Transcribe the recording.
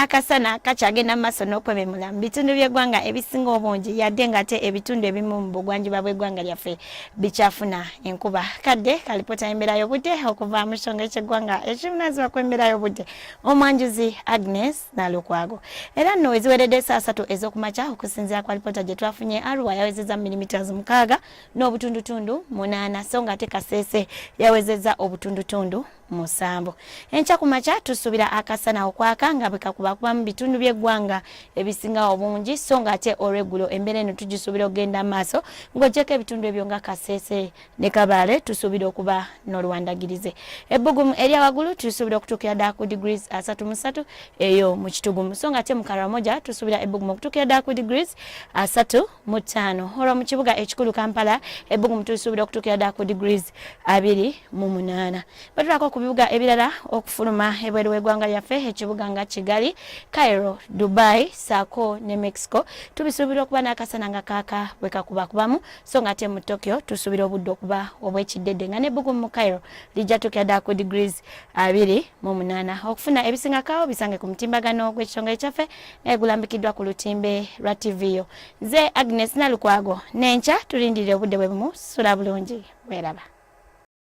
Akasana kakyagenda mu maaso n'okwememula mu bitundu by'eggwanga ebisinga obungi, yadde ng'ate ebitundu ebimu mu bugwanjuba bw'eggwanga lyaffe bikyafuna enkuba. Kadde kalipota y'embeera y'obudde okuva mu kitongole ky'eggwanga ekivunaanyizibwa ku embeera y'obudde, omwanjuzi Agnes Nalukwago. Era nno eziweredde saa 3 ez'okumakya, okusinziira ku alipoota gye twafunye, Arua yawezezza millimeters 6 n'obutundutundu 8, so ng'ate Kasese yawezezza obutundutundu 7. Enkya ku makya tusuubira akasana okwaka nga bwe kakubakuba mu bitundu by'eggwanga ebisinga obungi, so ng'ate olw'eggulo embeera eno tugisuubira okugenda mu maaso. Ng'oggyeko ebitundu ebyo nga Kasese ne Kabaale, tusuubira okuba n'oluwandagirize. Ebbugumu erya waggulu tusuubira okutuukira ddala ku degrees 33 eyo mu Kitugumu, so ng'ate mu Karamoja tusuubira ebbugumu okutuukira ddala ku degrees 35. Olwo mu kibuga ekikulu Kampala ebbugumu tusuubira okutuukira ddala ku degrees 28. Batulako ku bibuga ebirala okufuluma ebweru w'eggwanga lyaffe, ekibuga nga Kigali, Cairo, Dubai saako ne Mexico tubisuubira okuba n'akasana nga kaaka bwe kakubakubamu, so nga ate mu Tokyo tusuubira obudde okuba obw'ekiddedde nga n'ebbugumu mu Cairo lijja tuukira ddala ku degrees 28. Okufuna ebisingakawo bisange ku mutimbagano gw'ekitongole kyaffe naye gulambikiddwa ku lutimbe lwa TV yo. Nze Agnes Nalukwago, n'enkya tulindirire obudde bwe bumu. Sula bulungi, weeraba.